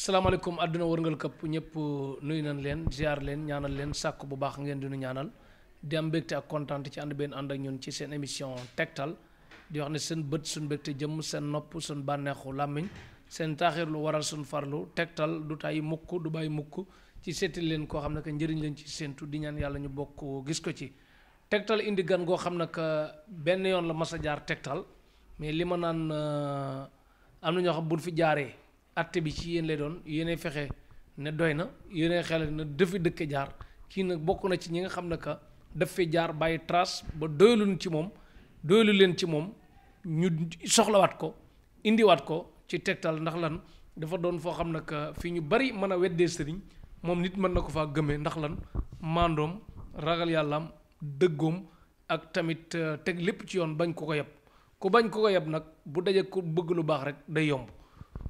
salaamaaleykum àdduna wërngal këpp ñëpp nuyu nañ leen ziar leen ñaanal leen sàkku bu baax ngeen di nu ñaanal di am mbégte ak kontaan ci ànd benn ànd ak ñun ci seen émission tegtal di wax ne seen bët suñ mbégte jëm seen nopp suñ bànneexu làmmiñ seen taaxir lu waral suñ farlu tegtal du tàyyi mukk du bàyyi mukk ci seeti leen koo xam ne que njëriñ leen ci séentu di ñaan yàlla ñu bokk gis ko ci tegtal indi gan goo xam ne que benn yoon la mas a jaar tegtal mais li ma naan am na ñoo xam buñ fi jaaree atte bi ci yéen lay doon yéenay fexe ne doy na yéenay xel na dafi dëkk jaar kii nag bokk na ci ñi nga xam ne que daf fi jaar bàyyi trace ba doyluñ ci moom doylu leen ci moom ñu soxlawaat ko indiwaat ko ci tegtal ndax lan dafa doon foo xam ne que fii ñu bari mën a weddee sëriñ moom nit mën na ko faa gëmee ndax lan maandoom ragal yàllaam dëggoom ak tamit teg lépp ci yoon bañ ko ko yeb ku bañ ko ko yeb nag bu dajee ku bëgg lu baax rek day yomb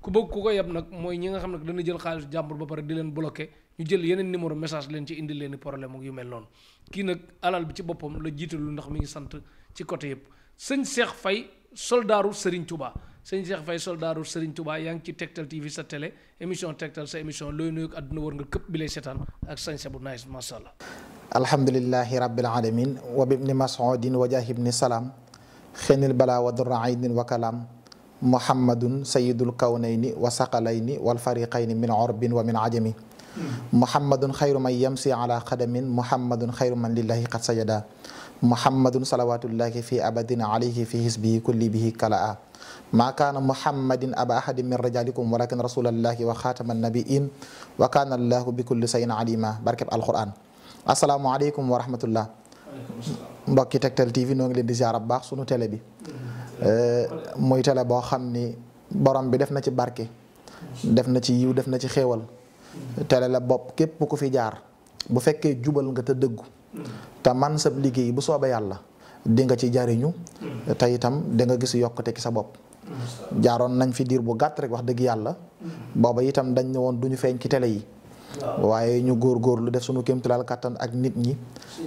ku bëgg ku ko yeb nag mooy ñi nga xam ne dana jël xaalis jàmbur ba pare di leen bloqué ñu jël yeneen numéro message leen ci indi leen i problème ak yu mel noonu kii nag alal bi ci boppam la jiitalu ndax mi ngi sant ci côté yëpp sëñ Cheikh Faye soldaaru Serigne Touba sëñ Cheikh Faye soldaaru Serigne Touba yaa ngi ci Tektal TV sa télé émission Tektal sa émission looy nuyu ak àdduna wër nga këpp bi lay seetaan ak sañse bu nice masha Allah alhamdulillahi rabbil alamin wa bibni mas'udin wa jahibni salaam xenil bala wa durra aydin wa kalaam muhammadun sayidul kawnayni wa saqalayni wal fariqayni min orbin wa min ajami muhammadun xayru man yamsi ala qadamin muhammadun xayru man lillahi qad sajada muhammadun salawatullahi fi abadin alayhi fi hisbihi kulli bihi kalaa ma kaana muhammadin aba ahadin min rijalikum walakin rasulallahi wa xaatama nabiin wa kaana allahu bi kulli sayin alima barkeb alquran asalaamualeykum wa rahmatullah mbokki Tektal TV noo ngi leen di ziar bu baax sunu télé bi muy télé boo xam ni borom bi def na ci barke def na ci yiw def na ci xéewal télé la bopp képp ku fi jaar bu fekkee jubal nga te dëggu te man sa liggéey bu soobee yàlla di nga ci jariñu te itam di nga gis yokkute ci sa bopp jaaroon nañ fi diir bu gàtt rek wax dëgg yàlla booba itam dañ ne woon du ñu feeñ ci télé yi waaye ñu góorgóorlu def sunu kéemtulaal kattan ak nit ñi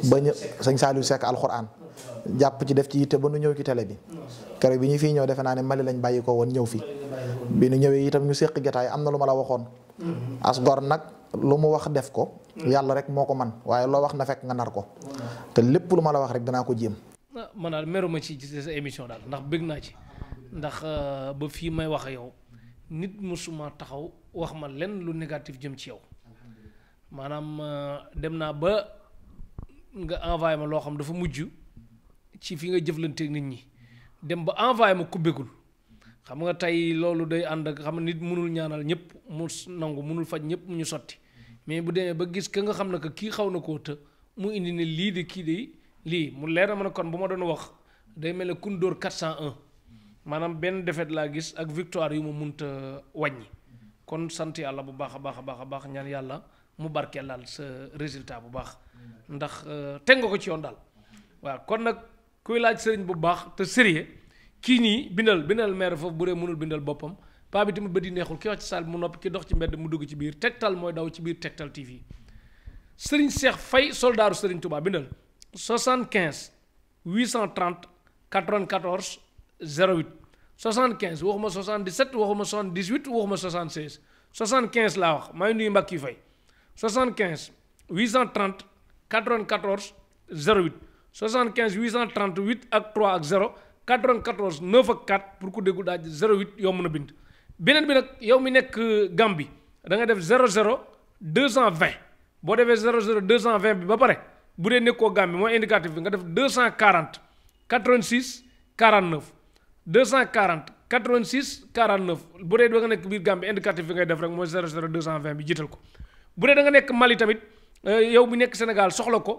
ba ñu sëñ Saliou Seck alxuraan jàpp ci def ci yitte ba nu ñëw ci télé bi keroog bi ñu fii ñëw defe naa ne Mali lañ bàyyi ko woon ñëw fi bi nu ñëwee itam ñu séq jotaay am na lu ma la waxoon as gor nag lu mu wax def ko yàlla rek moo ko man waaye loo wax na fekk nga nar ko te lépp lu ma la wax rek danaa ko jéem. man daal meruma ci sa émission daal ndax bëgg naa ci ndax ba fii may wax yow nit musuma taxaw wax ma lenn lu négatif jëm ci yow maanaam dem naa ba nga envoyé ma loo xam dafa mujj ci fi nga jëflanteeg nit ñi dem ba envoyé ma ku bëggul xam nga tey loolu day ànd ak xam nga nit mënul ñaanal ñëpp mu nangu mënul faj ñëpp mu ñu sotti mais bu demee ba gis ka nga xam ne que kii xaw na koo të mu indi ne lii de kii de lii mu leer na ma ne kon bu ma doon wax day mel ne kun dóor 401 maanaam benn défaite laa gis ak victoire yu ma munta wàññi kon sant yàlla bu baax a baax a baax a baax ñaan yàlla mu barkeelal sa résultat bu baax ndax teg nga ko ci yoon daal waaw kon nag kuy laaj sëriñ bu baax te sérieux kii nii bindal maire foofu bu dee mënul bindal boppam paa bi tamit ba di neexul ki wax ci saal bi mu noppi ki dox ci mbedd mu dugg ci biir Tektal mooy daw ci biir Tektal TV sëriñ Cheikh Faye soldaaru sëriñ Touba bindal 75 830 94 08 75 waxuma 77 waxuma 78 waxuma 76 75 laa wax maa ngi nuyu Mbacke Faye 75 830 94 08 75 838 ak 3 ak 0 94 9 ak 4 pour ku déggu daaj 08 yomb na bind beneen bi nag yow mi nekk Gambie da nga def 00 220 boo defee 00 220 bi ba pare bu dee nekkoo Gambie mooy indicatif bi nga def 240 86 49 240 86 49 bu dee da nga nekk biir Gambie indicatif bi ngay def rek mooy 00 220 bi jiital ko bu dee da nga nekk Mali tamit yow mi nekk Sénégal soxla ko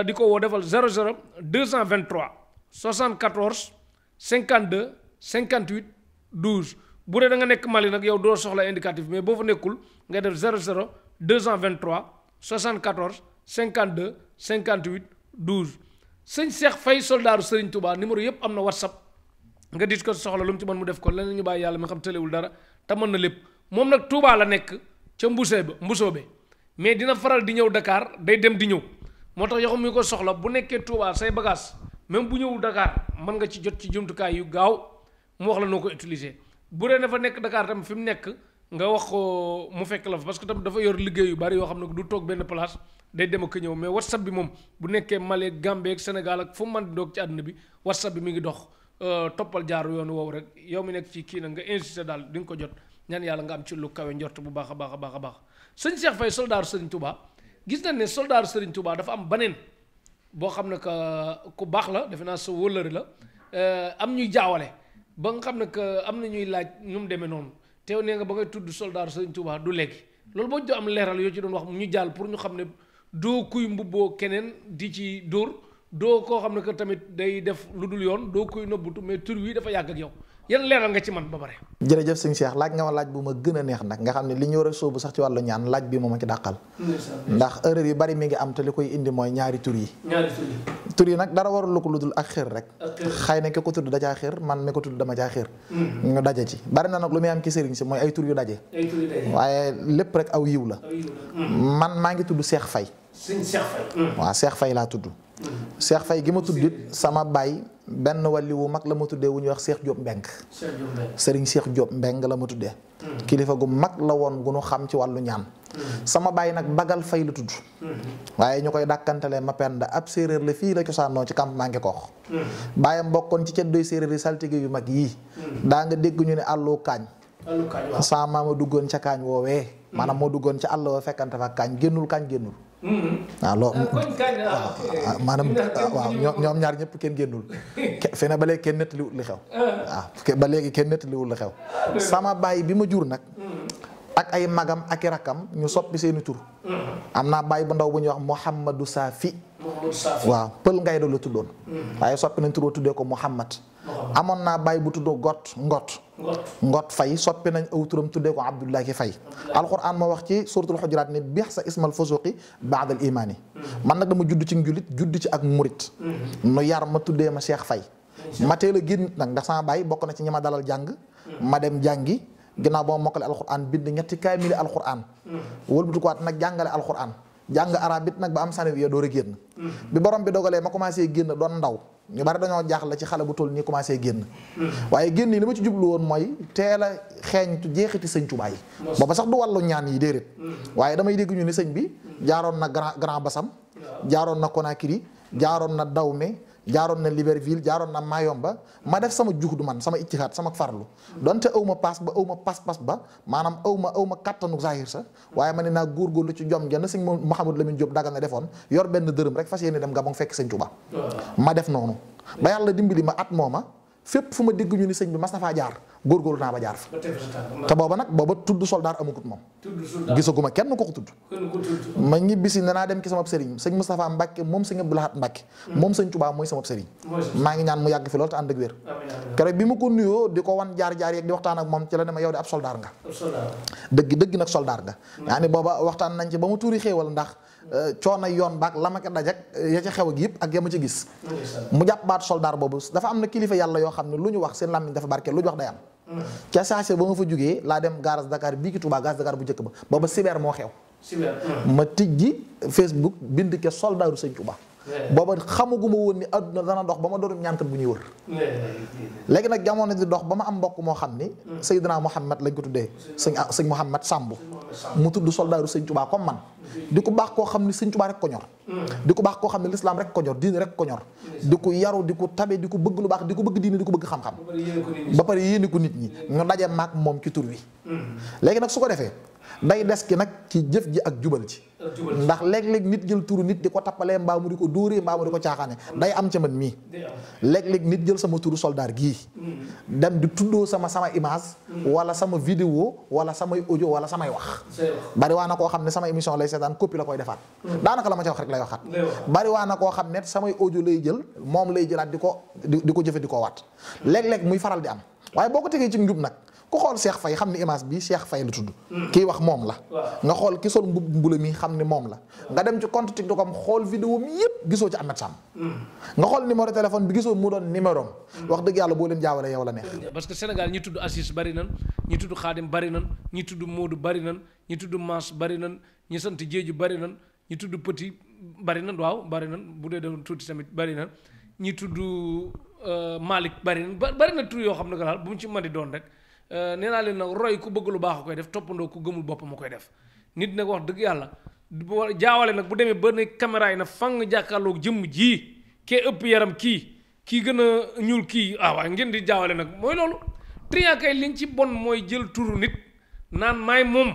di ko woo defal 00 223 74 52 58 12 bu dee da nga nekk Mali nag yow doo soxla indicatif mais boo fa nekkul ngay def 00 223 74 52 58 12 sëñ Cheikh Faye soldaaru Serigne Touba numéro yëpp am na WhatsApp nga dis ko soxla lu mu ci mën mu def ko leneen ñu bàyyi yàlla mi xam tëlewul dara te mën na lépp moom nag Touba la nekk ca mbusoobe mais dina faral di ñëw Dakar day dem di ñëw moo tax yoo xam mi ko soxla bu nekkee Touba say bagage même bu ñëwul Dakar mën nga ci jot ci jumtukaay yu gaaw mu wax la noo ko utiliser bu dee dafa nekk Dakar tam fi mu nekk nga wax ko mu fekk la fa parce que tam dafa yor liggéey yu bari yoo xam ne du toog benn place day dem ak ñëw mais WhatsApp bi moom bu nekkee Mali Gambie ak Sénégal ak fu mu mën di doog ci àdduna bi WhatsApp bi mi ngi dox toppal jaaru yoonu woowu rek yow mi nekk ci kii nag nga insisté daal di nga ko jot ñaan yàlla nga am ci lu kawe njort bu baax a baax a baax a baax sëñ Cheikh Faye soldaaru Serigne Touba gis nañ ne soldaaru Serigne Touba dafa am baneen boo xam ne que ku baax la defe naa sa wëllëri la am ñuy jaawale ba nga xam ne que am na ñuy laaj ñu mu demee noonu teew nee nga ba ngay tudd soldaaru Serigne Touba du léegi loolu boo ñu am leeral yoo ci doon wax ñu jàll pour ñu xam ne doo kuy mbubboo keneen di ci dóor doo koo xam ne que tamit day def lu dul yoon doo kuy nëbbutu mais tur wi dafa yàgg ak yow yan leeral nga ci man ba pare. jërëjëf sëñ Cheikh laaj nga ma laaj bu ma gën a neex nag nga xam ne li ñu war a sóobu sax ci wàllu ñaan laaj bi moom a ci dàqal. ndax erreur yu bari mi ngi am te li koy indi mooy ñaari tur yi. tur yi nag dara warul ko lu dul ak xër rek. xëy na ki ko tudd da caa xër man mi ko tudd dama caa xër. ñu daje ci bari na nag lu muy am ci sëriñ si mooy ay tur yu daje. waaye lépp rek aw yiw la. man maa ngi tudd Cheikh Faye. sëñ Cheikh Faye. waaw Cheikh Faye laa tudd. Cheikh Faye gi ma tuddit sama baay benn wàlli wu mag la ma tuddee wu ñuy wax Cheikh Diop Mbeng. Serigne Cheikh Diop Mbeng la ma tuddee. kilifa gu mag la woon gu nu xam ci wàllu ñaan. sama baay nag Bagal Faye la tudd. waaye ñu koy dàkkantalee Mapenda ab séeréer la fii la cosaanoo ci campement ngi koox. baayam bokkoon ci ceddoy séeréer yi saltige yu mag yii. daa nga dégg ñu ne àllu kaañ. sama maama duggoon ca kaañ woowee. maanaam moo duggoon ca àll wa fekkante fa kaañ génnul kaañ génnul. waaw loolu waaw maanaam waaw ñoom ñaar ñëpp kenn génnul fi ne ba léegi kenn nettaliwul li xew waaw ba léegi kenn nettaliwul li xew sama baay bi ma jur nag ak ay magam ak i rakkam ñu soppi seeni tur am naa baay bu ndaw bu ñuy wax Mouhamadou Safi waaw pël ngay do la tuddoon waaye soppi nañ tur tuddee ko Mouhamad amoon naa baay bu tuddoo ngot fay soppi nañ aw turam tuddee ko Abdullahi Fay alquran moo wax ci suratul xujuraat ne beex sa ismal fusuqi baadal imaani man nag dama judd ci njulit judd ci ak murit nu yar ma tuddee ma Cheikh Fay ma teel a génn nag ndax sama baay bokk na ci ñi ma dalal jàng ma dem jàngi ginnaaw ba ma mokkale alquran bind ñetti kaamili alquran wëlbatikuwaat nag jàngale alquran jàng arab it nag ba am sànni yo door a génn bi borom bi dogalee ma commencé génn doon ndaw ñu bari dañoo jaaxle ci xale bu toll nii commencé génn waaye génn yi li ma ci jublu woon mooy teel a xeeñtu jeexiti sëñ Tuubaa yi booba sax du wàllu ñaan yi déedéet waaye damay dégg ñu ni sëñ bi jaaroon na Grand Bassam jaaroon na Conakry jaaroon na Dahomey jaaroon na Libreville jaaroon na Mayomba ma def sama juhdu man sama ijtihaad sama farlu donte aw ma paas ba aw ma pas-pas ba maanaam aw ma kattanu zahir sa waaye ma ne naa góorgóorlu ci jom genn sëñ Mouhamadou Lamine Diop Dagana defoon yor benn dërëm rek fas yéene dem Gabon fekk sëñ Touba ma def noonu ba yàlla dimbali ma at mooma fépp fu ma dégg ñu ni sëñ bi mas na faa jaar góorgóorlu naa ba jaar fa te booba tudd soldaar amagut moom gisaguma kenn ko tudd ma ñibbisi ne naa dem ci sama sëriñ sëñ Moustapha Mbacke moom sëñ Abdou Lahad Mbacke moom sëñ Touba mooy sama sëriñ maa ngi ñaan mu yàgg fi loolu te ànd ak wér keroog bi ma ko nuyoo di ko wan jaar-jaar yeeg di waxtaan ak moom ci la ne ma yow de ab soldaar nga dëgg nag soldaar nga yaa ni booba waxtaan nañ ci ba mu tuuri xéewal ndax coono yoon baak la ma ko dajak ya ca xew ak yëpp ak ya ma ca gis mu jàpp baatu soldaar boobu dafa am na kilifa yàlla yoo xam ne lu ñu wax seen làmmiñ dafa barke lu ñu wax day am ca saase ba ma fa jógee laa dem gaaras Dakar bii ki Touba gaz Dakar bu njëkk ba booba cyber moo xew ma tijji Facebook bind ke soldaaru sëñ Touba booba xamaguma woon ni àdduna dana dox ba ma doon ñaankat bu ñuy wër léegi nag jamono di dox ba ma am mbokk moo xam ni Seydina Mouhamed lañ ko tuddee sëñ Mouhamed Samb mu tudd soldaaru sëñ Touba comme man di ko baax koo xam ni sëñ Touba rek ko ñor di ko baax koo xam ne lislaam rek ko ñor diine rek ko ñor di ko yaru di ko tabe di ko bëgg lu baax di ko bëgg diine di ko bëgg xam-xam ba pare yéene ko nit ñi ñu daje maak moom ci tur wi léegi nag su ko defee day des ki nag ci jëf ji ak jubal ji ndax léeg-léeg nit jël turu nit di ko tappalee mbaa mu di ko dóoree mbaa mu di ko caaxaane day am ca man mii léeg-léeg nit jël sama turu soldaar gii dem di tuddoo sama image wala sama vidéo wala samay audio wala samay wax bari waa na koo xam ne sama émission lay seetaan copie la koy defaat daanaka la ma ca wax rek lay waxaat bari waa na koo xam ne samay audio lay jël moom lay jëlaat di ko jëfe di ko waat léeg-léeg muy faral di am waaye boo ko tegee ci njub nag ku xool Cheikh Faye xam ni image bi Cheikh Faye la tudd kii wax moom la nga xool ki sol mbula mi xam ni moom la nga dem ci compte TikTok am xool vidéo mi yëpp gisoo ci Ahmed Samb nga xool numéro téléphone bi gisoo mu doon numéro wax dëgg yàlla boo leen jaawale yow la neex parce que Sénégal ñi tudd Assis bari nan ñi tudd Xaadim bari nan ñi tudd Modou bari nan ñi tudd Mass bari nan ñi sant Jéeju bari nan ñi tudd Petit bari nan waaw bari nan bu dee doon tuuti tamit bari nan ñi tudd Malick bari nan bari na tur yoo xam ne que daal bu mu ci mën di doon rek nee naa leen nag roy ku bëgg lu baax a koy def toppandoo ku gëmul boppam a koy def nit nag wax dëgg yàlla jaawale nag bu demee ba ne caméra yi na fang jàkkaarloog jëmm ji kee ëpp yaram kii gën a ñuul kii waaye ngeen di jaawale nag mooy loolu trian kay liñ ci bon mooy jël turu nit naan maay moom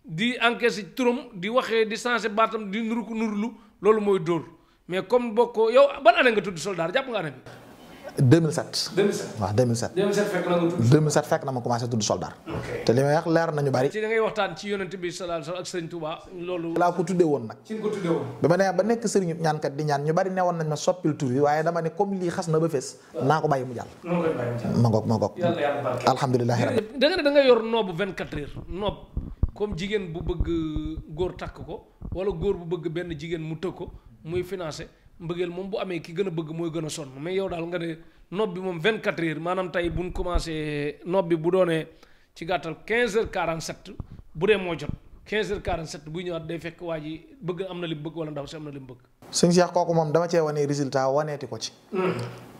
di encaissé turam di waxee di sensé baatam di nuru ko nurulu loolu mooy dóor mais comme bokk yow ban année nga tudd soldat jàpp nga année bi 2007. 2007 waaw 2007. 2007 fekk na nga tudd 2007 fekk na ma commencé tudd soldat. te li may wax leer nañu bari. ci da ngay waxtaan ci yonent bi sallallahu alayhi wasallam ak sëriñ Touba loolu. laa ko tuddee woon nag. ci nga ko tuddee woon. ba ma nee ba nekk sëriñu ñaankat di ñaan ñu bari newoon nañ ma soppil tur bi waaye dama ne comme lii xas na ba fees. naa ko bàyyi mu jàll. ma ngoog. yàlla barke. alhamdulilah. da nga ne da nga yor noobu 24 heures noob comme jigéen bu bëgg góor takk ko wala góor bu bëgg benn jigéen mu tëgg ko muy financé mbëggeel moom bu amee ki gën a bëgg mooy gën a sonn mais yow daal nga ne nob bi moom 24 heures maanaam tey buñ commencé nob bi bu doonee ci gàttal 15h47 bu dee moo jot 15h47 buy ñëwaat day fekk waa ji bëgg am na li mu bëgg wala ndaw si am na li mu bëgg. sëñ Cheikh kooku moom dama cee wane résultat waneeti ko ci.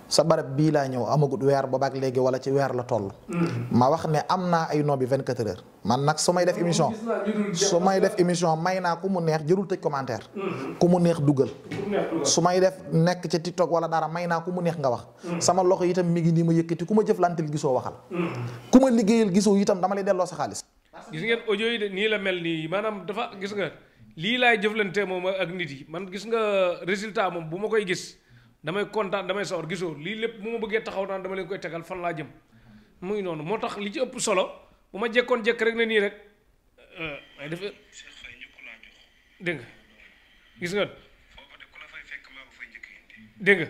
sa barab bii laa ñëw amagut weer boobaak léegi wala ci weer la toll. ma wax ne am naa ay nob bi 24 heures. man nag su may def émission may naa ku mu neex jërul tëj commentaire. ku mu neex dugal. su may def nekk ca TikTok wala dara may naa ku mu neex nga wax. sama loxo itam mi ngi nii ma yëkkati ku ma jëflanteel gisoo waxal. ku ma liggéeyal gisoo itam dama lay delloo sa xaalis. gis ngeen audio yi de nii la mel nii maanaam dafa gis nga lii laay jëflante moom ak nit yi man gis nga résultat moom bu ma koy gis. damay kontaan damay sawar gisoo lii lépp bu ma bëggee taxaw naan dama leen koy tegal fan laa jëm muy noonu moo tax li ci ëpp solo bu ma jekkoon jekk rek ne nii rek may def dégg nga gis nga dégg nga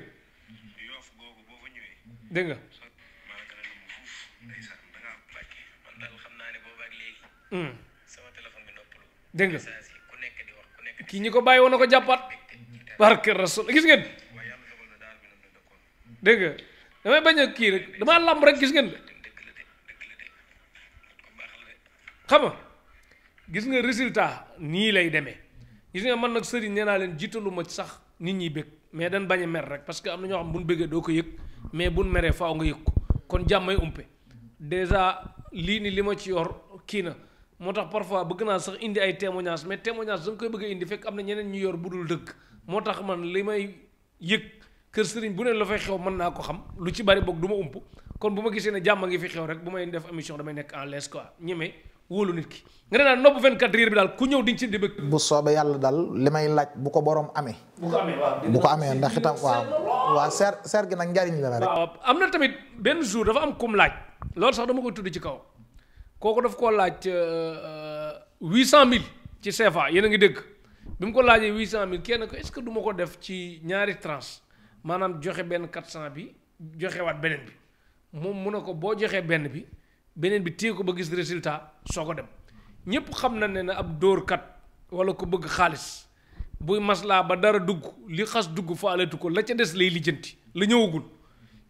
dégg nga dégg nga kii ñi ko bàyyi woon na ko jàppaat barke rasul gis ngeen dégg nga damay bañ a kii rek damaa làmb rek gis ngeen xam nga gis nga résultat nii lay demee gis nga man nag sëriñ nee naa leen jiitalu ma sax nit ñi bëgg mais dañ bañ a mer rek parce que am na ñoo xam buñ bëggee doo ko yëg mais buñ meree faaw nga yëg ko kon jàmmay umpe déjà lii ni li ma ci yor kii na moo tax parfois bëgg naa sax indi ay témoignages mais témoignage da nga koy bëgg a indi fekk am na ñeneen ñu yor bu dul dëgg moo tax man li may yëg kër sëriñ bu ne la fay xew mën naa ko xam lu ci bari boog du ma ump kon bu ma gisee ne jàmm ngi fi xew rek bu may def émission damay nekk en l'aise quoi ñemee wóolu nit ki nga ne daal nopp 24 heures bi daal ku ñëw diñ ci di bëgg. bu soobee yàlla daal li may laaj bu ko borom amee. bu ko amee ndax itam waaw seer gi nag njariñ la rek. waaw am na tamit benn jour dafa am kum laaj loolu sax dama koy tudd ci kaw kooku daf koo laaj 800000 ci CFA yéen a ngi dégg bi mu ko laajee 800000 kenn ko est-ce que du ma ko def ci ñaari tranche maanaam joxe benn 400 bi joxewaat beneen bi moom mu ne ko boo joxee benn bi beneen bi téye ko ba gis résultat soo ko dem ñépp xam na ne ab dóorkat wala ko bëgg xaalis buy maslaa ba dara dugg li xas dugg faaletu ko la ca des lay lijjanti la ñëwagul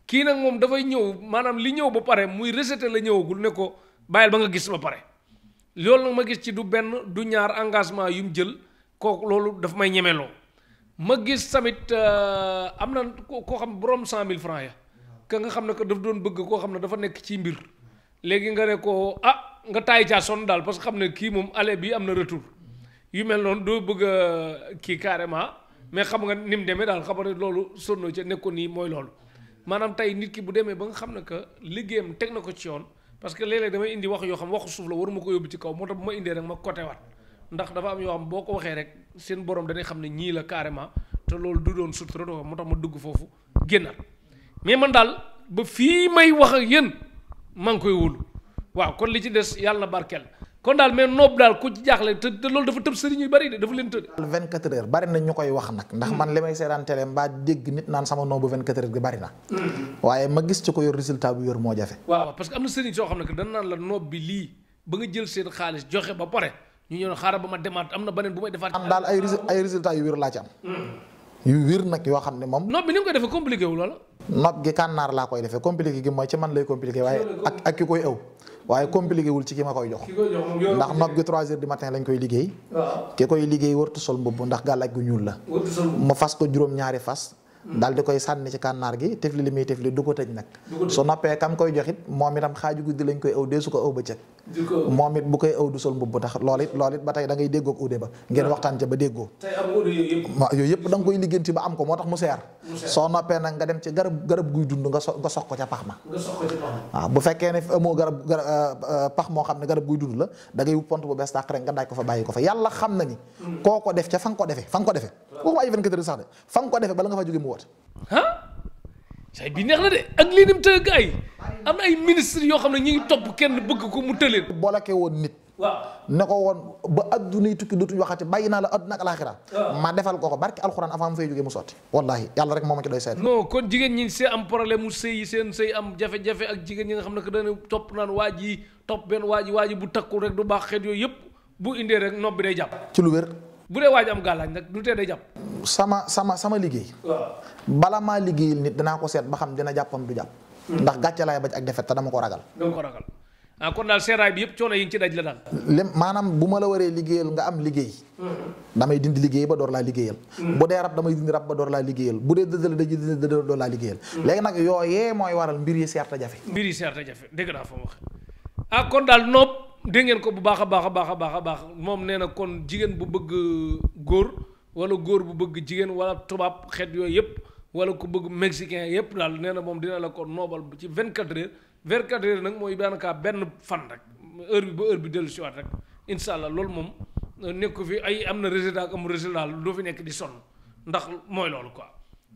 kii nag moom dafay ñëw maanaam li ñëw ba pare muy rejeté la ñëwagul ne ko bàyyil ba nga gis ba pare loolu nag ma gis ci du benn du ñaar engagement yu mu jël kooku loolu daf may ñemeloo ma gis tamit am na koo xam borom 100000 francs ya ka nga xam ne que daf doon bëgg koo xam ne dafa nekk ci mbir léegi nga ne ko nga taay caa sonn daal parce que xam ne kii moom aller bi am na retour yu mel noonu doo bëgg a kii carrément mais xam nga ni mu demee daal xam nga loolu sonnoo ca nekkoon nii mooy loolu maanaam tey nit ki bu demee ba nga xam ne que liggéeyam teg na ko ci yoon parce que léeg-léeg damay indi wax yoo xam waxu suuf la waruma ko yóbbu ci kaw moo tax bu ma indee rek ma côté waat ndax dafa am yoo xam boo ko waxee rek seen borom dañuy xam ne ñii la carrément te loolu du doon sutura doo moo tax ma dugg foofu génnaat mais man daal ba fii may wax ak yéen maa ngi koy wóolu waaw kon li ci des yàlla na barkeel kon daal mais noob daal ku ci jaaxle te loolu dafa tëb sëriñ yu bari de dafa leen tëdd 24 heures bari na ñu koy wax nag ndax man li may seetaan télé mbaa dégg nit naan sama noobu 24 heures gi bari na waaye ma gis ci ko yor résultat bu yor moo jafe waaw parce que am na sëriñ soo xam ne que dañ naan la noob bi lii ba nga jël seen xaalis joxe ba pare ñu ñëw xaaral ba ma demaat am na beneen bu may defaat am daal ay résultats yu wér laa ci am yu wér nag yoo xam ne moom noob bi ni nga koy defee compliqué wu loola noob gi kànnaar laa koy defee compliqué gi mooy ci man lay compliqué waaye ak ki koy ëw waaye compliqué wul ci ki ma koy jox ndax noob gi 3 heures du matin lañ koy liggéey ki koy liggéey wartu sol mbubb ndax gàllaaj gu ñuul la mu fas ko juróom-ñaari fas daal di koy sànni ci kànnaar gi tifli li muy tifli du ko tëj nag su noppee kam koy joxit moom itam xaaju guddi lañ koy ëw dee su ko ëw bëccëg moom it bu koy ëw du sol mbubb tax lool it ba tey da ngay déggoog ude ba ngeen waxtaan ca ba déggoo yooyu yëpp da nga koy liggéenti ba am ko moo tax mu seer soo noppee nag nga dem ci garab guy dund nga sox ko ca pax ma waaw bu fekkee ne amoo garab pax moo xam ne garab guy dund la da ngay wut pont bu bees tàq rek nga daaj ko fa bàyyi ko fa yàlla xam na ni koo ko def ca fa nga ko defee waxuma ay 24 heures sax de fa nga ko defee bala nga fa jógee mu woote say bi neex na de ak lii nim tëgg ay am na ay ministre yoo xam ne ñu ngi topp kenn bëgg ko mu tëleen boolake woon nit ne ko woon ba adduna yi tukki dootuñu waxati bàyyi naa la adduna ak alaaxira ma defal ko barki alxuraan avant mu fay jógee mu sotti wallahi yàlla rek moo ma ci doy seet non kon jigéen ñi see am problème mu sëy seen sëy am jafe-jafe ak jigéen ñi nga xam ne que dana topp naan waa ji topp benn waa ji bu takkul rek du baax xeet yooyu yëpp bu indee rek nopp bi day jàpp ci lu wér bu dee waa ji am gàllaaj nag du tee day jàpp sama liggéey bala maa liggéeyal nit danaa ko seet ba xam dina jàppam du jàpp ndax gàcce laay bañ ak defet te dama ko ragal kon daal seeraay bi yëpp coono yi ngi ci daj la daal maanaam bu ma la waree liggéeyal nga am liggéey damay dindi liggéey ba door laa liggéeyal bu dee rab damay dindi rab ba door laa liggéeyal bu dee dëddale da dindi door laa liggéeyal léegi nag yooyee mooy waral mbir yi seerta jafe dégg naa fa mu wax kon daal noob dégg ngeen ko bu baax a baax moom nee na kon jigéen bu bëgg góor wala góor bu bëgg jigéen wala tubaab xeet yooyu yëpp wala ku bëgg mexicain yëpp daal nee na moom dina la ko noobal ci 24 heures nag mooy daanaka benn fan rek heure bi dellu si waat rek incha allah loolu moom nekk fi ay am na résultat ak amul résultat doo fi nekk di sonn ndax mooy loolu quoi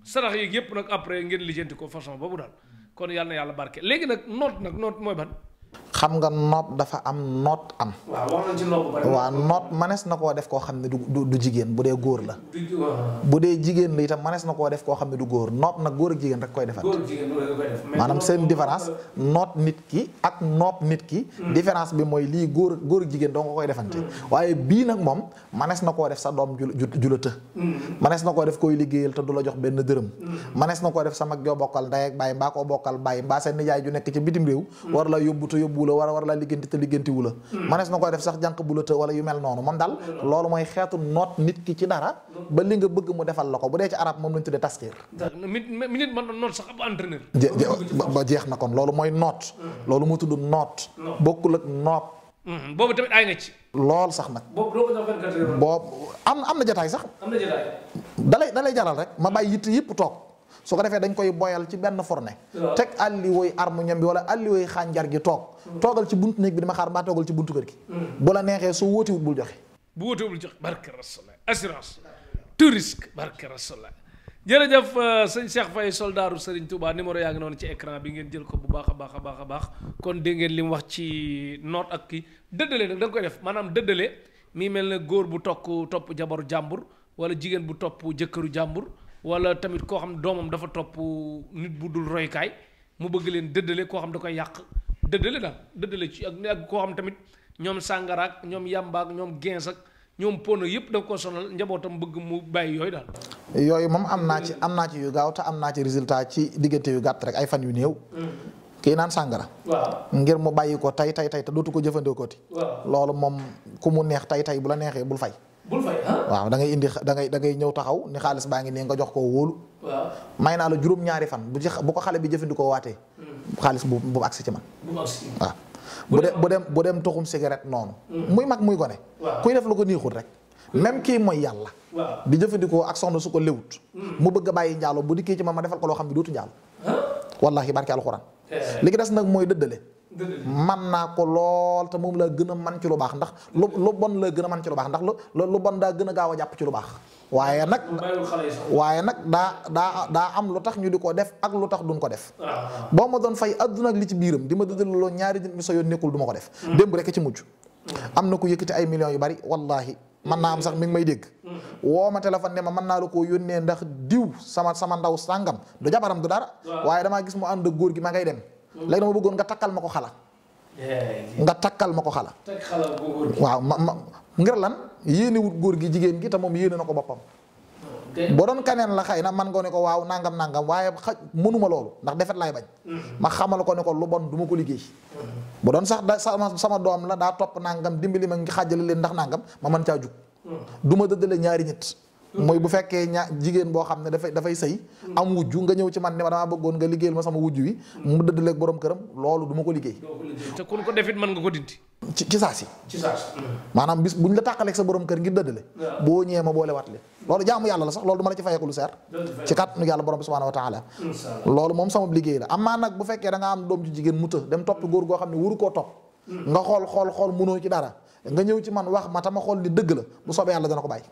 sarax yi yëpp nag après ngeen lijjanti ko façon boobu daal kon yàlla na yàlla barke léegi nag noot mooy ban. xam nga noot dafa am noot am. waaw wax nañ ci noot bu bari. waaw noot manees na koo def koo xam ne du jigéen bu dee góor la. bu dee jigéen la itam manees na koo def koo xam ne du góor noot nag góor ak jigéen rek koy defal. maanaam seen différence noot nit ki ak noot nit ki. différence bi mooy lii góor ak jigéen doo nga koy defante. waaye bii nag moom manees na koo def sa doom ju la të. manees na koo def koy liggéeyal te du la jox benn dërëm. manees na koo def sa mag joo bokkal ndey ak baay mbaa koo bokkal baay mbaa seen nijaay ju nekk ci bitim réew war la yóbbu la war la liggéenti te liggéenti wu la manees na koy def sax jànq bu la të wala yu mel noonu moom daal loolu mooy xeetu noot nit ki ci dara ba li nga bëgg mu defal la ko bu dee ci arab moom lañu tuddee taskir nit mën na noot sax ab entraîneur ba jeex na kon loolu mooy noot loolu mu tudd noot bokkul ak noot boobu tamit ay nga ci lool sax nag boobu am na jataay sax dalay jaral rek ma bàyyi yitt yëpp toog su ko defee dañ koy boyal ci benn forne teg àlli woy armu ñam bi wala àlli woy xànjar gi toogal ci buntu néeg bi dama xaar mbaa toogal ci buntu kër gi bu la neexee su wóotiwul bul joxe bu wóotiwul joxe barke Rasulullah assurance tout risque barke Rasulullah jërëjëf sëñ Cheikh Faye soldaaru Serigne Touba numéro yaa ngi noonu ci écran bi ngeen jël ko bu baax a baax kon dégg ngeen li mu wax ci noot ak kii dëddale nag da nga koy def maanaam dëddale mi mel ne góor bu topp jabaru jàmbur wala jigéen bu topp jëkkëru jàmbur wala tamit koo xam ne doomam dafa topp nit bu dul roykaay mu bëgg leen dëddale koo xam da koy yàq dëddale ci ak koo xam tamit ñoom sàngaraak ñoom yàmbaak ñoom gens ak ñoom pono yëpp da ko sonal njabootam bëgg mu bàyyi yooyu daal. yooyu moom am naa ci yu gaaw te am naa ci résultat ci diggante yu gàtt rek ay fan yu néew. kii naan sàngara. waaw ngir mu bàyyi ko tey te dootu ko jëfandikoo ti. loolu moom ku mu neex tey bu la neexee bul fay. waaw da ngay indi da ngay ñëw taxaw ni xaalis baa ngi nii nga jox ko wóolu. waaw may naa la juróom-ñaari fan bu ko xale bi jëfandikoo waatee. xaalis bu agsi ci man. waaw bu dem toxum cigarette noonu. muy mag muy gone. kuy def lu ko neexul rek. même kii mooy yàlla. di jëfandikoo ak soxna su ko léwut. mu bëgg a bàyyi njaalo bu dikkee ci man ma defal ko loo xam ne dootu njaalo. wallahi barke alxuraan. li des nag mooy dëddale. man naa ko lool te moom laa gën a man ci lu baax ndax lu bon laa gën a man ci lu baax ndax lu bon daa gën a gaaw a jàpp ci lu baax waaye nag daa am lu tax ñu di ko def ak lu tax duñ ko def boo ma doon fay adduna ak li ci biiram di ma dëddaloo ñaari nit mi sa yoon nekkul du ma ko def démb rek ci mujj am na ko yëkkati ay millions yu bari wallahi man naa am sax mi ngi may dégg woo ma téléphone ne ma mën naa la koo yónnee ndax diw sama ndaw sàngam du jabaram du dara waaye damaa gis mu ànd ak góor gi ma ngay dem léegi dama bëggoon nga takkal ma ko xala waaw ma ngir lan yéene wut góor gi jigéen gi te moom yéene na ko boppam boo doon kaneen la xëy na man nga ne ko waaw nangam waaye mënuma loolu ndax defet laay bañ ma xamal ko ne ko lu bon du ma ko liggéey bu doon sax sama doom la daa topp nangam dimbali ma ngi xàjjale leen ndax nangam ma mën caa jug du ma dëddale ñaari nit mooy bu fekkee jigéen boo xam ne dafay sëy am wujju nga ñëw ci man ne ma damaa bëggoon nga liggéeyal ma sama wujju wi mu dëddaleeg borom këram loolu du ma ko liggéey. te kun ko defit mën nga ko dindi. ci saa si. maanaam bis buñ la tàqaleeg sa borom kër ngir dëddale. boo ñëwee ma boole wat li loolu jaamu yàlla la sax loolu du ma la ci fayeeku lu seer. ci kàttanu yàlla borom bi subhanahu wa taala. loolu moom sama liggéey la amaa nag bu fekkee da nga am doom ci jigéen mu të dem toppi góor goo xam ne wuru koo topp nga xool munoo ci dara nga ñëw ci man wax ma tama xool ni dëgg la bu soobee yàlla dana ko bàyyi.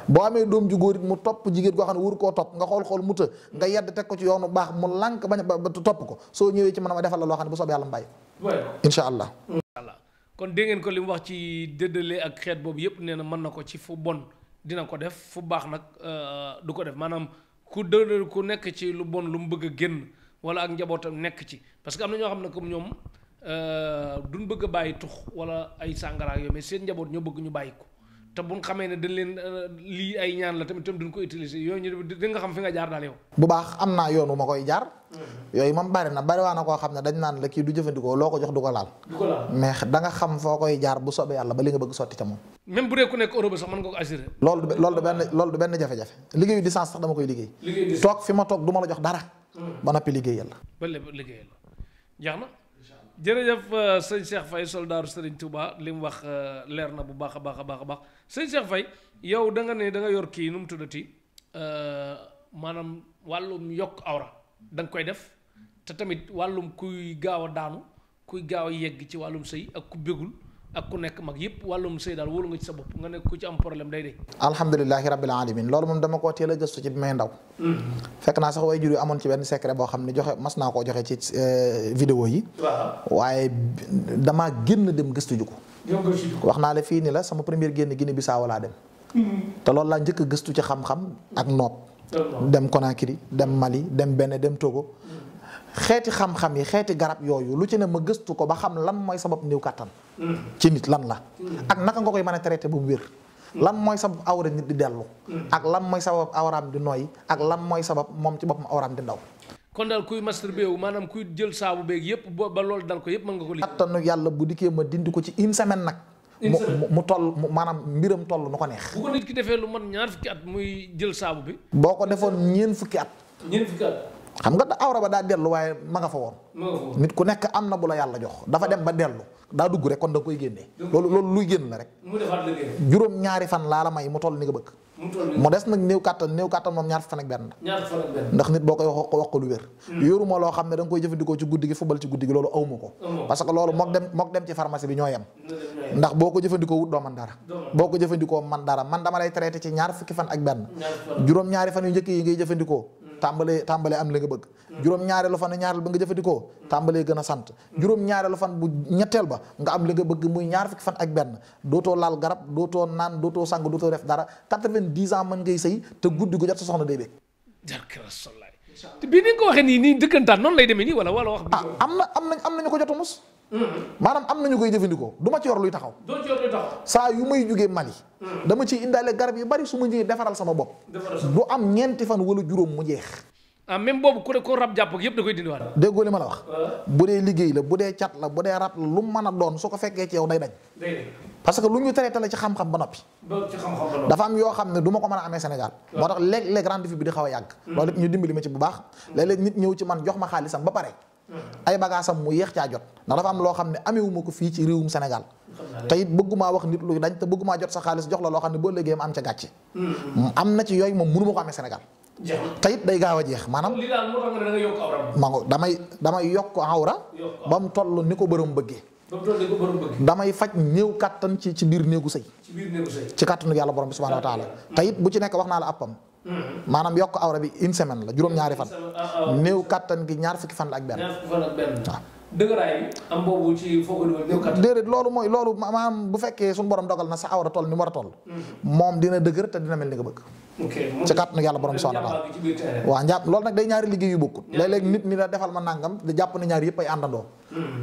boo amee doom ju góor it mu topp jigéen goo xam ne wuru koo topp nga xool mu të nga yedd teg ko ci yoonu baax mu lànk bañ ba topp ko soo ñëwee ci man ma defal la loo xam ne bu soobee yàlla mu bàyyi. incha allah. kon dégg ngeen ko li mu wax ci dëddale ak xeet boobu yëpp nee na mën na ko ci fu bon dina ko def fu baax nag du ko def maanaam ku dëddal ku nekk ci lu bon lu mu bëgg a génn wala ak njabootam nekk ci parce que am na ñoo xam ne comme ñoom duñ bëgg a bàyyi tux wala ay sàngara yooyu mais seen njaboot ñoo bëgg ñu bàyyi ko te buñ xamee ne dañ leen lii ay ñaan la tamit duñ ko utiliser yooyu ñu di nga xam fi nga jaar daal yow. bu baax am naa yoon wu ma koy jaar. yooyu moom bari waa na koo xam ne dañ naan la kii du jëfandikoo loo ko jox du ko laal. mais da nga xam foo koy jaar bu soobee yàlla ba li nga bëgg sotti ca moom. même bu dee ku nekk Europe sax mën nga ko assurer. loolu du benn jafe-jafe liggéeyu distance sax dama koy liggéey. toog fi ma toog du ma la jox dara. ba noppi liggéey yàlla. ba lépp liggéey yàlla jeex na. jërëjëf sëñ Cheikh Faye soldaaru Serigne Touba li mu wax leer na bu baax a baax sëñ Cheikh Faye yow da nga ne da nga yor kii nu mu tuddati maanaam wàllum yokk awra da nga koy def te tamit wàllum kuy gaaw a daanu kuy gaaw a yegg ci wàllum sëy ak ku bégul ak ku nekk mag yëpp wàllum sëy daal wóolu nga ci sa bopp nga nekk ku ci am problème day de. alhamdulilahi rabbil alamin loolu moom dama koo teel a gëstu ci bi may ndaw. fekk naa sax way jur yi amoon ci benn secret boo xam ne mas naa koo joxe ci vidéo yi. waaye damaa génn dem gëstu ju ko. wax naa la fii ni la sama première génn Guinée Bissau laa dem. te loolu laa njëkk a gëstu ci xam-xam ak noot. dem Conakry dem Mali dem Bénin dem Togo. xeeti xam-xam yi xeeti garab yooyu lu ci ne ma gëstu ko ba xam lan mooy sabab néew kàttan ci nit lan la ak naka nga koy mën a traité bu mu wér lan mooy sabab awra nit di dellu ak lan mooy sabab awraam di nooy ak lan mooy sabab moom ci boppam awraam di ndaw. kon daal kuy masturbé wu maanaam kuy jël saabu beeg yëpp ba loolu dal ko yëpp mën nga ko liggéey. kàttanu yàlla bu dikkee ma dindi ko ci une semaine nag. mu toll maanaam mbiram toll nu ko neex. bu ko nit ki defee lu man ñaar fukki at muy jël saabu bi. boo ko defoon ñeent fukki at. xam nga awra ba daa dellu waaye ma nga fa woon. nit ku nekk am na bu la yàlla jox dafa dem ba dellu daa dugg rek kon da koy génnee. loolu luy génn la rek. juróom ñaari fan laa la may mu toll ni nga bëgg. mu des nag néew kàttan moom ñaar fan ak benn. ndax nit boo koy wax ko lu wér. yoruma loo xam ne da nga koy jëfandikoo ci guddi gi fubal ci guddi gi loolu awma ko. parce que loolu mook dem ci pharmacie bi ñoo yem. ndax boo ko jëfandikoo wut doo man dara. boo ko jëfandikoo man dara man dama lay traité ci ñaar fukki fan ak benn. juróom ñaari fan yu njëkk yi ngay jëfandikoo tàmbalee am li nga bëgg juróom ñaareelu fan ñaareel ba nga jëfandikoo tàmbalee gën a sant juróom ñaareelu fan bu ñetteel ba nga am li nga bëgg muy ñaar fukki fan ak benn dootoo laal garab dootoo naan dootoo sang dootoo def dara 90 ans mën ngay sëy te guddi gu jot sa soxna day bëgg. te bii ni nga ko waxee nii dëkkantaan noonu lay demee nii wala wax. am nañu ko jot a mus. maanaam am nañu koy jëfandikoo du ma ci yor luy taxaw. saa yu may jugee Mali. dama ciy indaale garab yu bari su ma ñëwee defaral sama bopp. du am ñeenti fan wala juróom mu jeex. même boobu ko rab jàpp ak yëpp da koy dindiwaat. déggoo li ma la wax. bu dee liggéey la bu dee cat la bu dee rab la lu mu mën a doon su ko fekkee ci yow day dañ. parce que lu ñu traité la ci xam-xam ba noppi. dafa am yoo xam ne du ma ko mën a amee Sénégal. moo tax léeg-léeg rendez-vous bi di xaw a yàgg. loolu ñu dimbali ma ci bu baax. léeg-léeg nit ñëw ci man jox ma xaalisam ba pare. ay bagaasam mu yéex caa jot ndax dafa am loo xam ne amewuma ko fii ci réewum Sénégal te it bëggumaa wax nit luy dañ te bëggumaa jot sa xaalis jox la loo xam ne boo léegi ma am ca gàcce am na ci yooyu moom mënu ma ko amee Sénégal te it day gaaw a jeex maanaam damay yokk awra ba mu toll ni ko bërëm bëggee damay faj néew kàttan ci biir néegu sëy ci kàttanu yàlla borom bi subhanahu wa taala te it bu ci nekk wax naa la appam maanaam yokk awra bi une semaine la juróom-ñaari fan néew kàttan gi ñaar fukki fan la ak benn waaw dëgëraay bi am boobu ci foo ko dugal néew kàttan déedéet loolu maanaam bu fekkee suñu borom dogal na sa awra toll ni mu war a toll moom dina dëgër te dina mel ni nga bëgg ci kàttanu yàlla borom bi subhanahu wa taala waaw njàpp loolu nag day ñaari liggéey yu bokkut léeg-léeg nit ñi la defal ma nàngam di jàpp ne ñaar yëpp ay àndandoo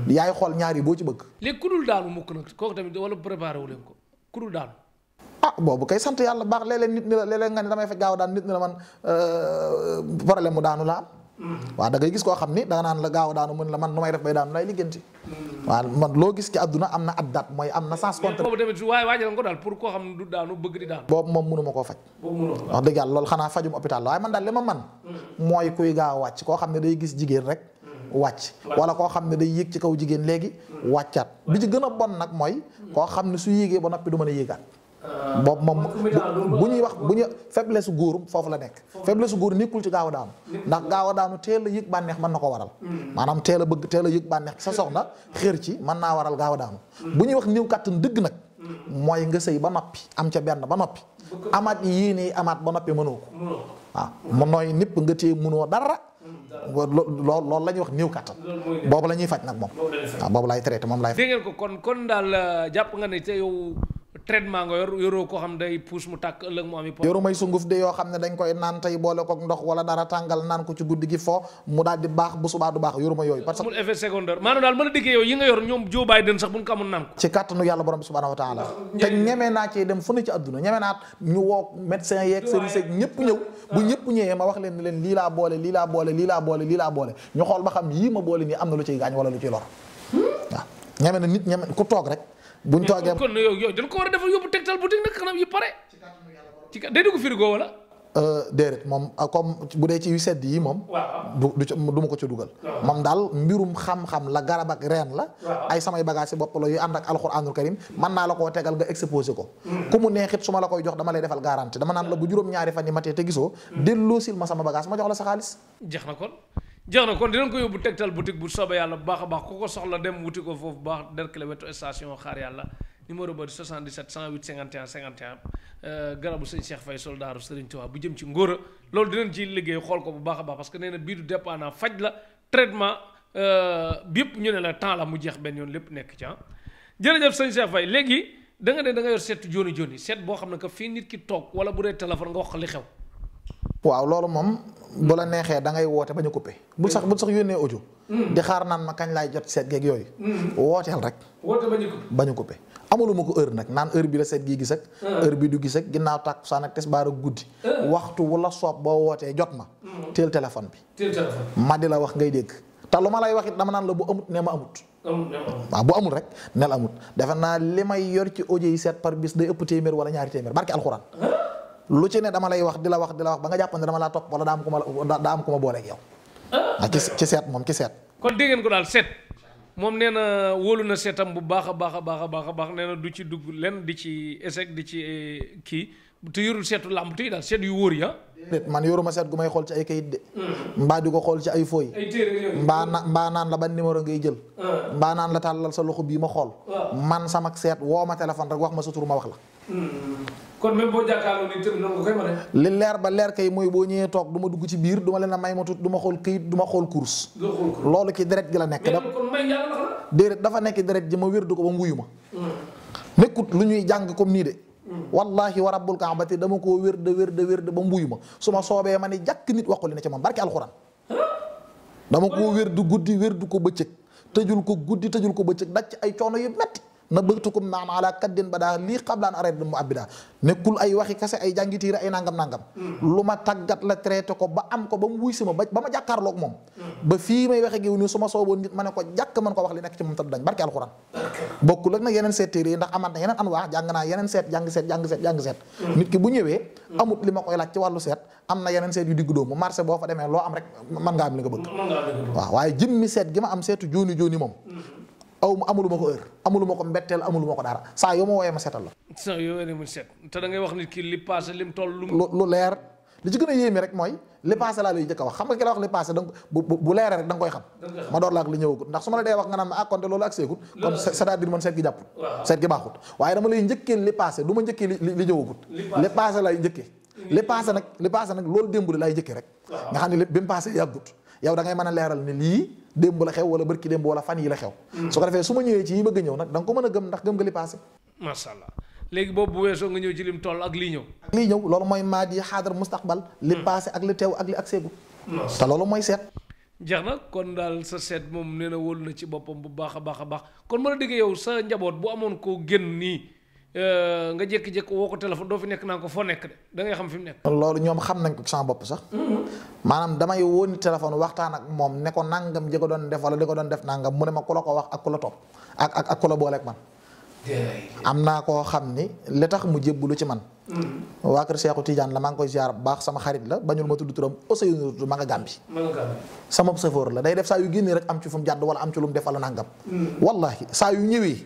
yaay xool ñaar yi boo ci bëgg léegi ku dul daanu mukk nag kooku tamit wala préparé wu leen ko ku dul daanu boobu kay sant yàlla baax léeg-léeg nit ñi la léeg-léeg nga ne damay fekk gaaw daan nit ñi la man problème mu daanu la waaw da ngay gis koo xam ni da nga naan la gaaw a daanu mën la man nu may def bay daanu lay liggéenti waaw man loo gis ci àdduna am na at date mooy am na sens contre boobu tamit waaye waajal nga ko daal pour koo xam ne du daanu bëgg di daanu. boobu moom mënuma koo faj wax dëgg yàlla loolu xanaa fajum hôpital la waaye man daal li ma man mooy kuy gaaw a wàcc koo xam ne day gis jigéen rek wàcc wala koo xam ne day yéeg ci kaw jigéen léegi wàccaat bi ci gën a bon nag mooy koo xam ne su yéegee ba noppi du mën a yéegaat boobu moom bu ñuy wax bu ñu faiblesse góor foofu la nekk faiblesse góor nekkul ci gaaw a daanu ndax gaaw a daanu teel a yëg bànneex mën na ko waral maanaam teel a bëgg teel a yëg bànneex sa soxna xër ci mën naa waral gaaw a daanu bu ñuy wax néew kàttan dëgg nag mooy nga sëy ba noppi am ca benn ba noppi amaat yéene amaat ba noppi mënoo ko waaw mu nooy nipp nga téye mënoo dara loolu la ñuy wax néew kàttan boobu la ñuy faj nag moom waaw boobu lay traité moom lay faj. dégg ngeen ko kon daal jàpp nga ne te yow traitement nga yoroo koo xam day puus mu tàkk ëllëg mu ami yoru may sunguf de yoo xam ne dañ koy naan tey boole kook ndox wala dara tàngal naan ko ci guddi gi foo mu daal di baax bu subaa du baax yoru ma yooyu parce que amul effet secondaire maanaam daal mën a diggee yow yi nga yor ñoom Joe Biden sax buñ ko amoon naan ko ci kàttanu yàlla borom bi subhanahu wa taala te ñemee naa ci dem fu ne ci àdduna ñemee naa ñu woo médecin yeeg service yeeg ñëpp ñëw bu ñëpp ñëwee ma wax leen ni leen lii laa boole lii laa boole lii laa boole lii laa boole ñu xool ba xam yii ma boole nii am na lu ciy gaañ wala lu ciy lor waaw ñeme na nit ñeme ku toog rek buñ toogee kon yow dañ ko war a defal yóbbu Tektal boutique nag xanaa yi pare ci day dugg frigo wala déedéet moom comme bu dee ci yu sedd yi moom du ma ko ci dugal moom daal mbirum xam-xam la garab ak reen la ay samay bagage si bopp la yu ànd ak alxuraanul karim mën naa la koo tegal nga exposé ko ku mu neexit su ma la koy jox dama lay defal garantie dama naan la bu juróom-ñaari fan yi matee te gisoo delloosil ma sama bagage ma jox la sa xaalis jeex na kon dinañ ko yóbbu Tektal boutique bu soobee yàlla bu baax a baax ku ko soxla dem wuti ko foofu baax Derklé wetu station xaar yàlla numéro ba 77 108 51 51 garabu sëñ Cheikh Faye soldaaru Sëriñ Tuubaa bu jëm ci ngóora loolu dinañ ci liggéey xool ko bu baax a baax parce que nee na bii du dépendant faj la traitement bi yëpp ñu ne la temps la mu jeex benn yoon lépp nekk ci jërëjëf sëñ Cheikh Faye léegi da nga ne da nga yor seetu joni seet boo xam ne que fii nit ki toog wala bu dee téléphone nga wax li xew waaw loolu moom bu la neexee da ngay woote bañ a coupé bul sax yónnee audio di xaar naan ma kañ laay jot seet geeg yooyu wooteel rek bañ a coupé amuluma ko heure nag naan heure bi la seet gii gis ak heure bi du gis ak ginnaaw tàkkusaan ak tisbaar ak guddi waxtu wala soob boo wootee jot ma teel téléphone bi ma di la wax ngay dégg te lu ma lay wax it dama naan la bu amut ne ma amut waaw bu amul rek nel amut defe naa li may yor ci audio yi seet par bis day ëpp téeméer wala ñaari téeméer barki alxuraan lu ci ne dama lay wax di la wax ba nga jàpp ne dama laa topp wala daa am ku ma booleeg yow ah ci seet moom ci seet kon dégg ngeen ko daal seet moom nee na wóolu na seetam bu baax a baax nee na du ci dugg lenn di ci échec di ci kii te yorul seetu làmb te daal seet yu wóor ya man yoruma seet gu may xool ci ay kayit de mbaa di ko xool ci ay fooy mbaa naan la ban numéro ngay jël mbaa naan la tàllal sa loxo bii ma xool man sama seet woo ma téléphone rek wax ma sa tur ma wax la kon même boo jàkkaarloo ni tamit noonu nga koy mën a li leer ba leer kay mooy boo ñëwee toog du ma dugg ci biir du ma leen a may ma tut du ma xool këyit du ma xool course loolu ci deret gi la nekk déedéet dafa nekk deret ji ma wér du ko ba mu wuyu ma nekkut lu ñuy jàng comme nii de wallahi wa rabbul kaabati dama koo wér de ba mu wuyu ma su ma soobee ma ne jàkk nit waxu li ne ci moom barki alxuraan dama koo wér du guddi wér du ko bëccëg tëjul ko guddi tëjul ko bëccëg daj ci ay coono yu metti na bëgtukum naan ala kaddin ba daa lii xablaan arrêt mu abida nekkul ay waxi kase ay jàngitiire ay nangam lu ma tàggat la traité ko ba am ko ba mu wuy si ma ba ma jàkkaarloog moom ba fii may waxe giw ni su ma sooboon nit ma ne ko jàkk man ko wax li nekk ci moom tëdd dañ barki alxuraan bokkul ak nag yeneen seet téere yi ndax amaat na yeneen an wax jàng naa yeneen seet jàng seet nit ki bu ñëwee amut li ma koy laaj ci wàllu seet am na yeneen seet yu diggu doomu marché boo fa demee loo am rek mën nga am li nga bëgg waaw waaye jëmmi seet gi ma am seetu jooni moom amuluma ko heure amuluma ko mbetteel amuluma ko dara saa yoo ma wooyee ma seetal la. saa yoo ma seet te da ngay wax nit ki li passé lim toll. lu leer li ci gën a yéeme rek mooy li passé laa lay jëkk a wax xam nga ki la wax li passé donc bu leeree rek da nga koy xam. ma door la ak li ñëwagut ndax su ma la dee wax nga naan ma konte loolu ak seegut kon c'est-à-dire man seet gi jàpput. seet gi baaxut waaye dama lay njëkkee li passé du ma njëkkee li ñëwagut. li passé lay njëkkee. li passé nag loolu démb li lay njëkkee rek. nga xam ne bi mu passé yàggut yow da ngay mën a leeral ne lii démb la xew wala bërki démb wala fan yi la xew su ko defee su ma ñëwee ci yi bëgg ñëw nag da nga ko mën a gëm ndax gëm nga li passé masha Allah léegi boobu bu weesoo nga ñëw ci lim toll ak lii ñëw loolu mooy maadi xaadar mustaqbal li passé ak li teew ak li ak seegu te loolu mooy seet jeex na kon daal sa seet moom nee na wóolu na ci boppam bu baax a baax kon mën a déggee yow sa njaboot bu amoon koo génn nii nga jékki-jékki woo ko téléphone doo fi nekk naa ko foo nekk de da ngay xam fi mu nekk. loolu ñoom xam nañ ko sama bopp sax. maanaam damay wóoni téléphone waxtaan ak moom ne ko nangam ji ko doon def wala di ko doon def nangam mu ne ma ku la ko wax ak ku la topp ak ku la booleeg man. am naa koo xam ni li tax mu jébbalu ci man. waa kër Seexu Tidiane la maa ngi koy ziar bu baax sama xarit la bañul ma tudd turam Ousseynou tudd ma nga Gàmbi. sama sëfoor la day def saa yu génnee rek am ci fu mu jàdd wala am ci lu mu def wala nangam. wallahi saa yu ñëwee.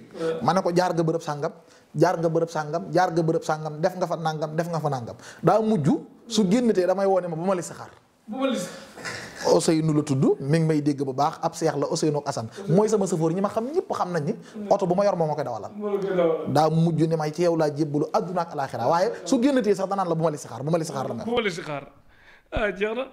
ma ne ko jaar nga bërëb sàngam jaar nga bërëb sàngam jaar nga bërëb sàngam def nga fa nangam def nga fa nangam daa mujj su génnatee damay woone ma bu ma li saxaar. Ousseynou la tudd mi ngi may dégg bu baax ab seex la Ousseynou ak Assane mooy sama sëfoor ñi ma xam ñëpp xam nañ ni oto bu ma yor moo ma koy dawalal daa mujj ne may ci yow laa jébbalu àdduna ak alaaxira waaye su génnatee sax danaan la bu ma li saxaar la mel. bu ma li saxaar jeex na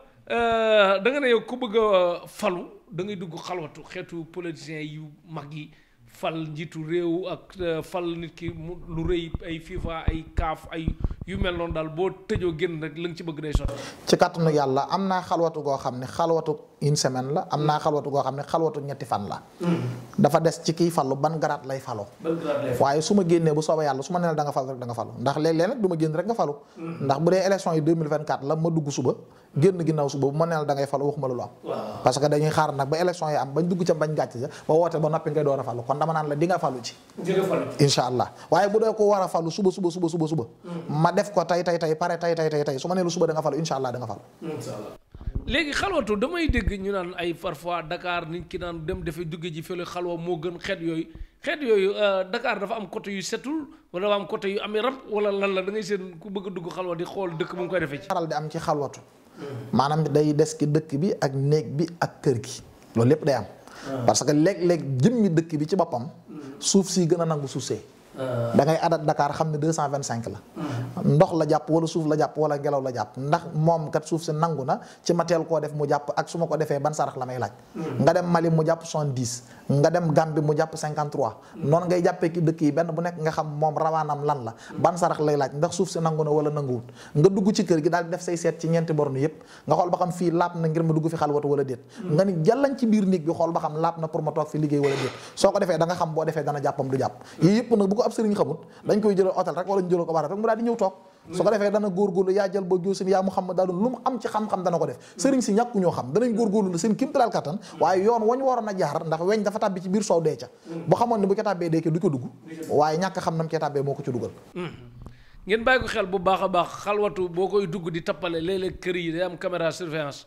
da nga ne yow ku bëgg a falu da ngay dugg xalwatu xeetu politiciens yu mag yi fal njiitu réew ak fal nit ki lu rëy ay FIFA ay CAF ay yu mel noonu daal boo tëjoo génn rek la nga ci bëgg day sotti. ci kàttanu yàlla am naa xalwatu goo xam ne xalwatu une semaine la am naa xalwatu goo xam ne xalwatu ñetti fan la. dafa des ci kiy fallu ban garaat lay faloo. waaye su ma génnee bu soobee yàlla su ma nee la da nga falu rek da nga falu ndax léeg-léeg nag du ma génn rek nga falu. ndax bu dee élection yi 2024 la ma dugg suba génn ginnaaw suba bu ma nee la da ngay falu waxuma lu am. parce que dañuy xaar nag ba élection yi am bañ dugg ca bañ gàcc ja ba woote ba noppi ngay door a falu kon dama naan la di nga falu ci. incha allah waaye bu dee ko war a falu suba ma def ko tey pare tey su ma nee lu suba da nga falu incha allah da nga falu. léegi xalwatu damay dégg ñu naan ay parfois Dakar nit ki naan dem dafay dugge ji fële xalwa moo gën xeet yooyu Dakar dafa am côté yu setul wala dafa am côté yu amee rab wala lan la da ngay seen ku bëgg a dugg xalwa di xool dëkk mu ngi koy defee ci. faral di am ci xalwatu maanaam day des ki dëkk bi ak néeg bi ak kër gi loolu lépp day am. parce que léeg-léeg jëmmi dëkk bi ci boppam suuf si gën a nangu suuf see. da ngay adat Dakar xam ne 225 la. ndox la jàpp wala suuf la jàpp wala ngelaw la jàpp ndax moom kat suuf si nangu na ci ma teel koo def mu jàpp ak su ma ko defee ban sarax la may laaj. nga dem Mali mu jàpp 70 nga dem Gambie mu jàpp 53. noonu ngay jàppee ki dëkk yi benn bu nekk nga xam moom rawaanam lan la ban sarax lay laaj ndax suuf si nangu na wala nanguwut nga dugg ci kër gi daal di def say seet ci ñeenti borne yëpp nga xool ba xam fii laap na ngir ma dugg fi xalwatu wala déet. nga ni jàllañ ci biir néeg bi xool ba xam laap na pour ma toog fi liggéey wala déet soo ko defee da nga xam boo defee dana jàppam du jàpp yii yëpp nag bu ko ab sëriñ xamut dañ koy jëlal hôtel rek wala ñu jëlal ko barat rek mu daal di ñëw toog su ko defee dana góorgóorlu yaa jël ba jóosin yaa Muhammad daal lu mu am ci xam-xam dana ko def sëriñ si ñàkku ñoo xam danañ góorgóorlu la seen kimtalaal kattan waaye yoon wañ waroon a jaar ndax weñ dafa tàbbi ci biir soow dee ca bu xamoon ne bu ca tàbbee dee ca du ko dugg waaye ñàkk xam nam ca tàbbee moo ko ci dugal ngeen bàyyi ko xel bu baax a baax xalwatu boo koy dugg di tappale léeg-léeg kër yi day am caméra surveillance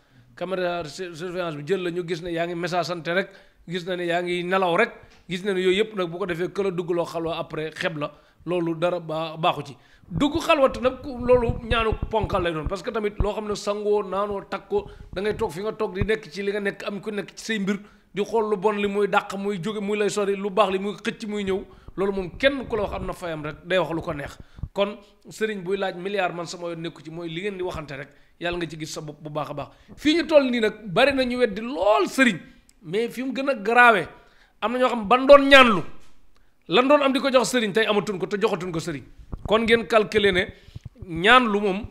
bi jël la ñu gis ne yaa ngi message sante rek gis na ne yaa ngi nelaw rek gis na ne yooyu yëpp nag bu ko defee këla duggloo xalwa après xeb la loolu dara baaxu ci dugg xalwatu nag loolu ñaanu ponkal lay doon parce que tamit loo xam ne sangoo naanoo takko da ngay toog fi nga toog di nekk ci li nga nekk am ku nekk ci say mbir di xool lu bon li muy dàq muy jóge muy lay sori lu baax li muy xëcc muy ñëw loolu moom kenn ku la wax am na fayam rek day wax lu ko neex kon sëriñ buy laaj milliard man sama yoon nekku ci mooy li ngeen di waxante rek yàlla nga ci gis sa bopp bu baax a baax fii ñu toll nii nag bari na ñu weddi lool sëriñ mais fi mu gën a garaawee am na ñoo xam ban doon ñaanlu lan doon am di ko jox sëriñ tey amatuñ ko te joxatuñ ko sëriñ kon ngeen calculer ne ñaan lu moom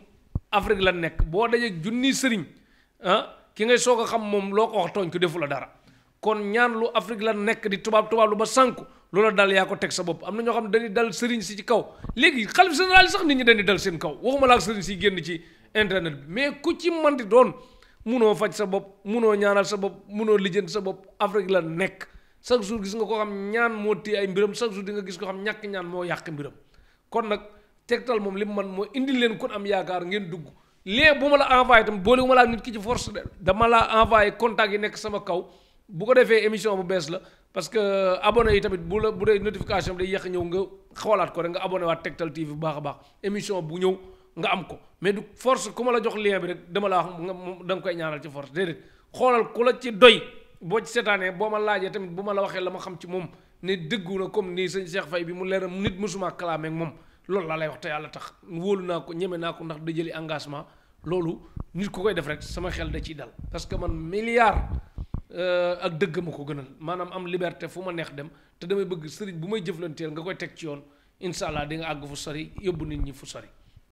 Afrique la nekk boo dajee junni sëriñ ki ngay soog a xam moom loo ko wax tooñ ko defu la dara kon ñaan lu Afrique la nekk di tubaab lu ba sànku loola dal yaa ko teg sa bopp am na ñoo xam ne dañuy dal sëriñ si ci kaw léegi xalif général yi sax nit ñi dañuy dal seen kaw waxuma la ak sëriñ si génn ci internet bi mais ku ci manti doon munoo faj sa bopp munoo ñaanal sa bopp munoo lijjanti sa bopp Afrique la nekk chaque jour gis nga ko xam ñaan moo téye ay mbiram chaque jour di nga gis ko xam ñàkk ñaan moo yàq mbiram kon nag Tektal moom li mu man moo indi leen kon am yaakaar ngeen dugg léegi bu ma la envoyé tam boole bu ma la nit ki ci force de dama la envoyé contact yi nekk sama kaw bu ko defee émission bu bees la parce que abonné yi tamit bu dee notification bi day yéex a ñëw nga xoolaat ko rek nga abonné waat Tektal TV bu baax a baax émission bu ñëw nga am ko mais du force ku ma la jox lien bi rek dama la wax da nga koy ñaanal ci force déedéet xoolal ku la ci doy boo ci seetaanee boo ma laajee tamit bu ma la waxee la ma xam ci moom ne dëggu na comme nii sëñ Cheikh Faye bi mu leer nit mësuma kalaamee ak moom loolu laa lay wax te yàlla tax wóolu naa ko ñeme naa ko ndax da jëli engagement loolu nit ku koy def rek sama xel da ciy dal parce que man milliard ak dëgg ma ko gënal maanaam am liberté fu ma neex dem te damay bëgg sëriñ bu may jëflanteel nga koy teg ci yoon incha allah di nga àgg fu sori yóbbu nit ñi fu sori